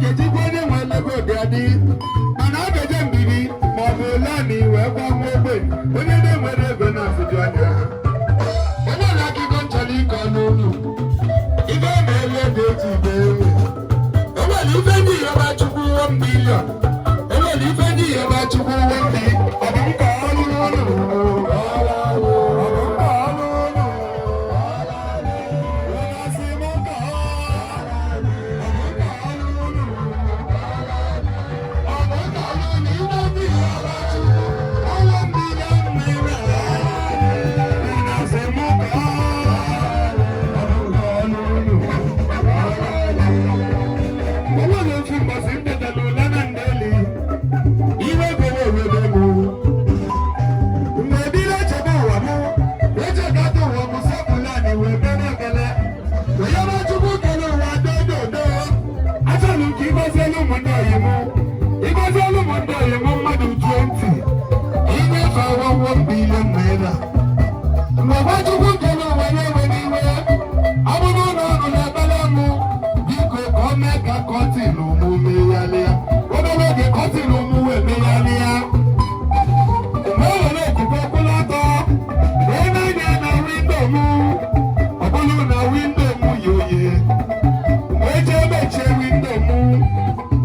ga-ejikwa onye nwe ego dị adị, mana a ga-eje mbibi maọbụ lani wee gwa nwa ogbenye onye na-enwere ego na-afụju anya. Onye na akụkọ nchọrọ ịkọ n'unu ife na-ele ego eji ibe enwe. Enwere ife ndị Yoruba Chukwu 1 billion, enwere ife ndị Yoruba Chukwu 1 bi. Ọ bụ nke ọlụ ụlọ, ọ bụ nke ọlụ ụlọ. Unu asị m nke ọ bụ nke ọlụ ụlọ, ọ bụ nke ọlụ ụlọ. Ife ndị Yoruba Chukwu 1 billion naira. Unu asị m nke ọ bụ nke ọlụ ụlọ. O nwere ofu mbọsị m tetara ụla na ndeli, iwe gowe owebe m. Mgbe ebido chebe ụwa m, echekata ụwa m, sepụlani wee bebe ekele wee yọba Chukwu kele ụwa dododo. Achọrọ m ka ịgọzielu ụmụnne oyi m, ịgọzielu ụmụnne oyi m mmadụ 20, inyefe 1 billion naira. Mgbe gwa Chukwu kele ụwa ya ewe n'iwe, ọ bụrụ na ọnụ na-ekpere m, biko ka ọ mee ka curtain mụ meghalịa. Obere oge, curtain mụ wee meghalịa. Mgbe o were okuko kwụrụ ọtọ wee na-anya na window mụ, ọ bụrụ na window mụ yi oye, wee jee mechie window mụ,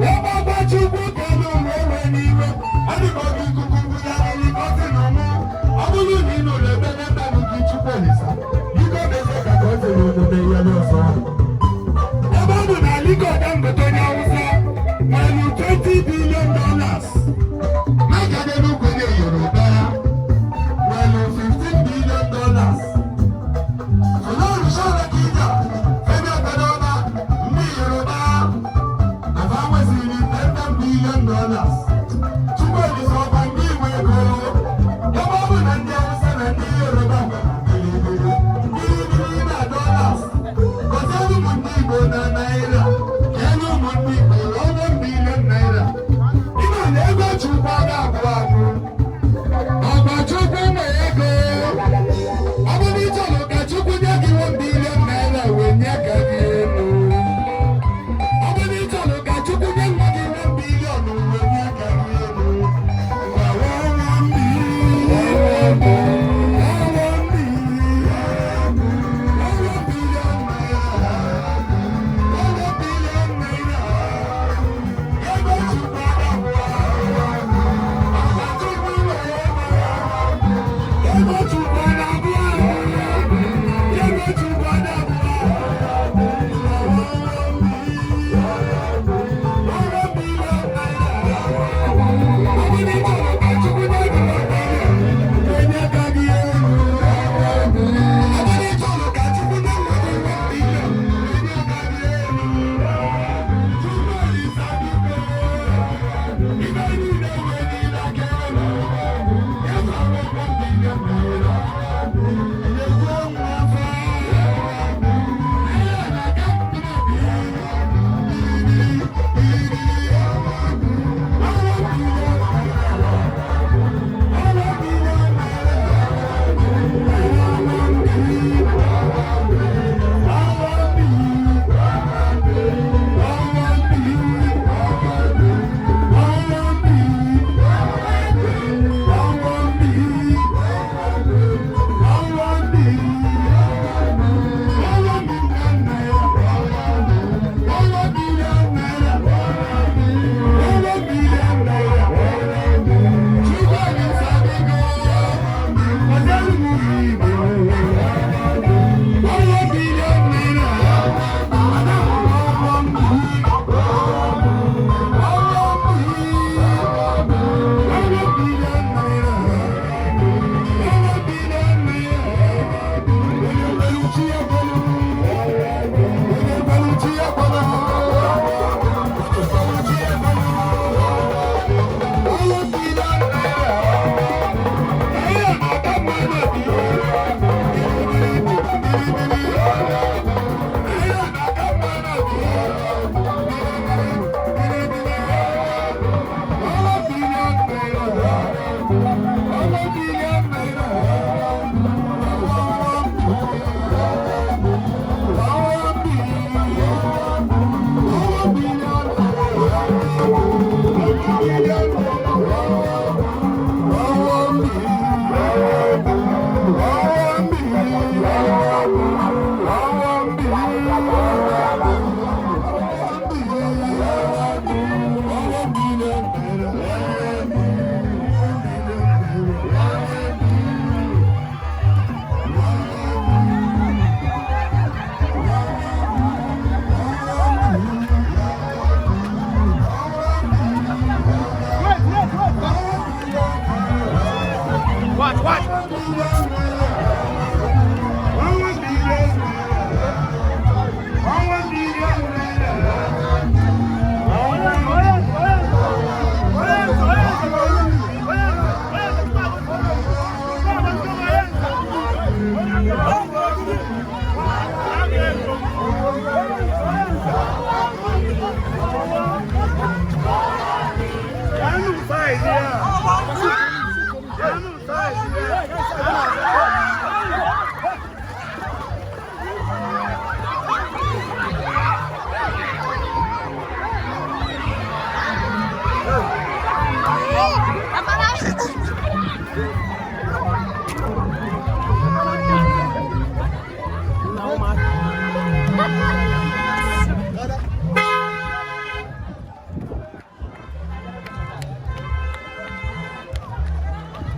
wee gbagba Chukwu kele ụwa ewe n'iwe. Ọ dị ka oge ikuku bugharịrị curtain mụ. Ọ bụrụ na ị nụrụ ebe n'ebe m gị, Chukwu Olisa, biko mezie ka curtain mụ meghalị ọzọ. Ebe ọ bụ na Aliko Dangote, onye Awụsa, nwere $20 billion, Mike Adenuga, onye Yoruba, nwere $15 billion, Fọlọ́runṣọ́ Kija, Fẹ́mi Ọ̀tẹ́dọ́lá, ndị Yoruba, na fa nwesịrị $10 billion.